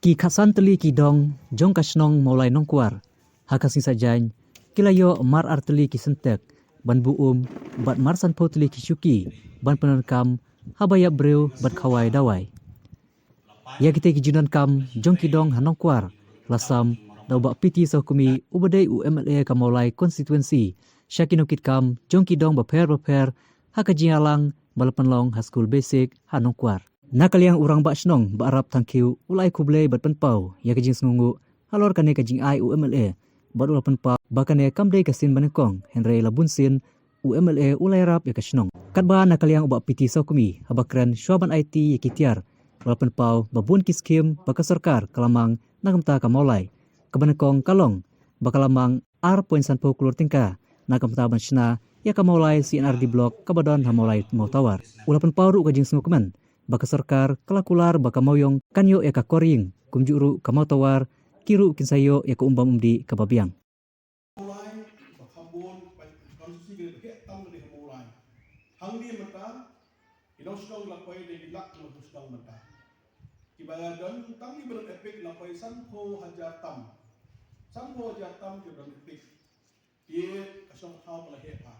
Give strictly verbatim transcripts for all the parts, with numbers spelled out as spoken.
Ki khatsan tylli ki dong jong ka shnong Mawlai Nongkwar ha ka sngi Saitjaiñ ki la ïoh mar ar tylli ki syntek ban buh um bad mar sanphew tylli ki shuki ban pyndonkam haba ïap briew bad khawai dawai. Ïa kitei ki jingdonkam jong ki dong ha Nongkwar la sam da u Bah P T Sawkmie uba dei u M L A ka Mawlai constituency sha ki nongkitkam jong ki dong bapher bapher ha ka jingïalang ba la pynlong ha skul basic ha Nongkwar. Na ka liang u Rangbah Shnong Bah Rap Thangkhiew u la ai khublei bad pynpaw ïa ka jingsngewnguh halor kane ka jingai u M L A bad u la pynpaw ba kane kam dei ka sien ba nyngkong hynrei la bun sien u M L A u la ïarap ïa ka shnong. Katba na ka liang u Bah P T Sawkmie haba kren shuwa ban aiti ïa ki tiar u la pynpaw ba bun ki skhim ba ka sorkar ka la mang na ka bynta ka Mawlai. Kaba nyngkong ka long ba ka la mang ar point sanphew klur tyngka na ka bynta ban shna ïa ka Mawlai C and R D block kaba don ha Mawlai Mawtawar. U la pynpaw ruh ka jingsngewkmen ba ka sorkar ka la kular ba ka Mawiong kan ïoh ïa ka Korïing kumjuh ruh ka Mawtawar ki ruh kin sa ïoh ïa ka umbam umdih kaba biang. Mawlai ba kham bun ba kam susi ka dei ba heh tam ka dei ha Mawlai. Hangne mynta ki nongshong la poi dei ki lak ki nongshong mynta. Kiba don tang kiba don EPIC la poi sanphew hajar tam. Sanphew hajar tam kiba don EPIC. Ki ka shong thaw ka la heh bha.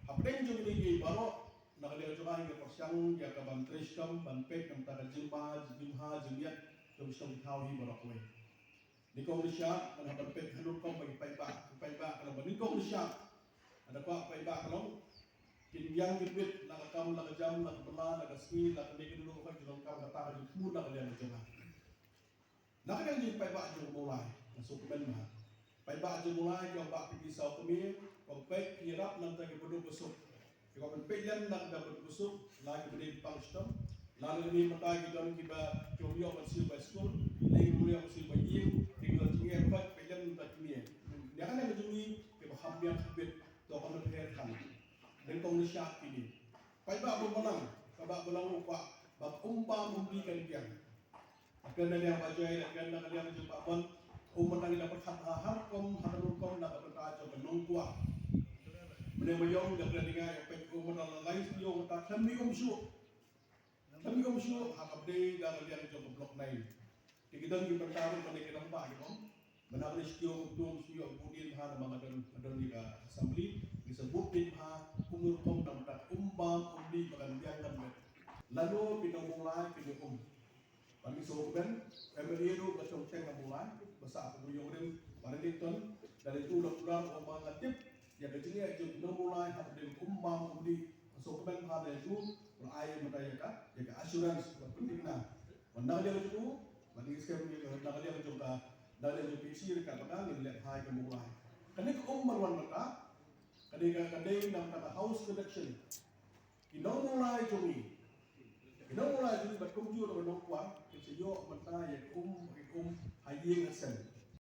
Hapdeng jong kine ki baroh na ka liang jong nga nga pyrshang ïa ka ban trei shitom ban peit na ka bynta ka jingbha jingbha jingmiat jong ka shong thaw hi baroh kawei. Nyngkong nyngshap ngan hap ban peit ha rukom ba ki paidbah, ki paidbah ka long ba nyngkong nyngshap. Lada kwah paidbah ka long kin biang kin bit la ka kam la ka jam la ka bylla la ka sngi la ka mih ka dulu ka jingdonkam kata ka jingthmu na ka liang jong nga. Na ka liang jong paidbah jong Mawlai nga sngewkmen bha. Paidbah jong Mawlai jong Bah P T Sawkmie, kong peit ki ïarap na ka bynta ka baduk basuk. Ki kwah ban peit lem na ka bynta ka baduk basuk, la ki ba dei pang shitom. La na kane mynta ki don kiba ki ym ïoh ban siew bai skul, ne ki ym ïoh ban siew bai ïing, ki don jingeh, peit lem na kine. Ïa kane ka jong ngi kiba kham biang kham bit, to kam pher kan. Nyngkong nyngshap kine. Paidbah ba balang, paidbah balang ruh kwah ba ka um bam um dih kan biang. Kren na liang Bah Joy, kren na liang jong Bah Mon. Um mynta ngi la pyrkhat ha, ha rukom, ha ka rukom na ka bynta jong ka Nongkwar. Mynne Mawiong da kren ïa nga ïa peit um mynta la lai snem mynta khlem mih um shuh. Khlem mih um shuh ha kaba dei da ka liang jong ka Block nine. Te ki don ki bynta ruh mynne ki rangbah ki ong. Mynta ka dei shuh kumtu shuh bud dien bha namar nga don, nga don ïa ka assembly. Ngi sa bud dien bha kumno rukom na bynta um bam um dih ba kan biang kan bit. Lano ki nong Mawlai ki dei um. Ba ngi sngewkmen, M L A ruh ba shong teng ha Mawlai, ba sah ha Mawïong rim, ba Reddington, da leit u la kular u ong ba nga tip ïa ka jingeh jong ki nong Mawlai ha ka dei um bam um dih. Ba sngewkmen bha da leit u, ba la ai mynta ïa ka, ïa ka assurance ba pynthikna. Ba na ka liang jong u, ba ngi skhem ïa ka na ka liang jong ka, na ka liang jong ka P C ïa ka ba ka ngi leh bha ïa ka Mawlai. Kane ka um ban wan mynta, ka dei ka, ka dei na ka house connection. Ki nong Mawlai jong ngi. Ki nong Mawlai jong ngi bad kumjuh ruh Nongkwar, ki sa ïoh mynta ïa ka um, ïa ka um ha ïing ha sem.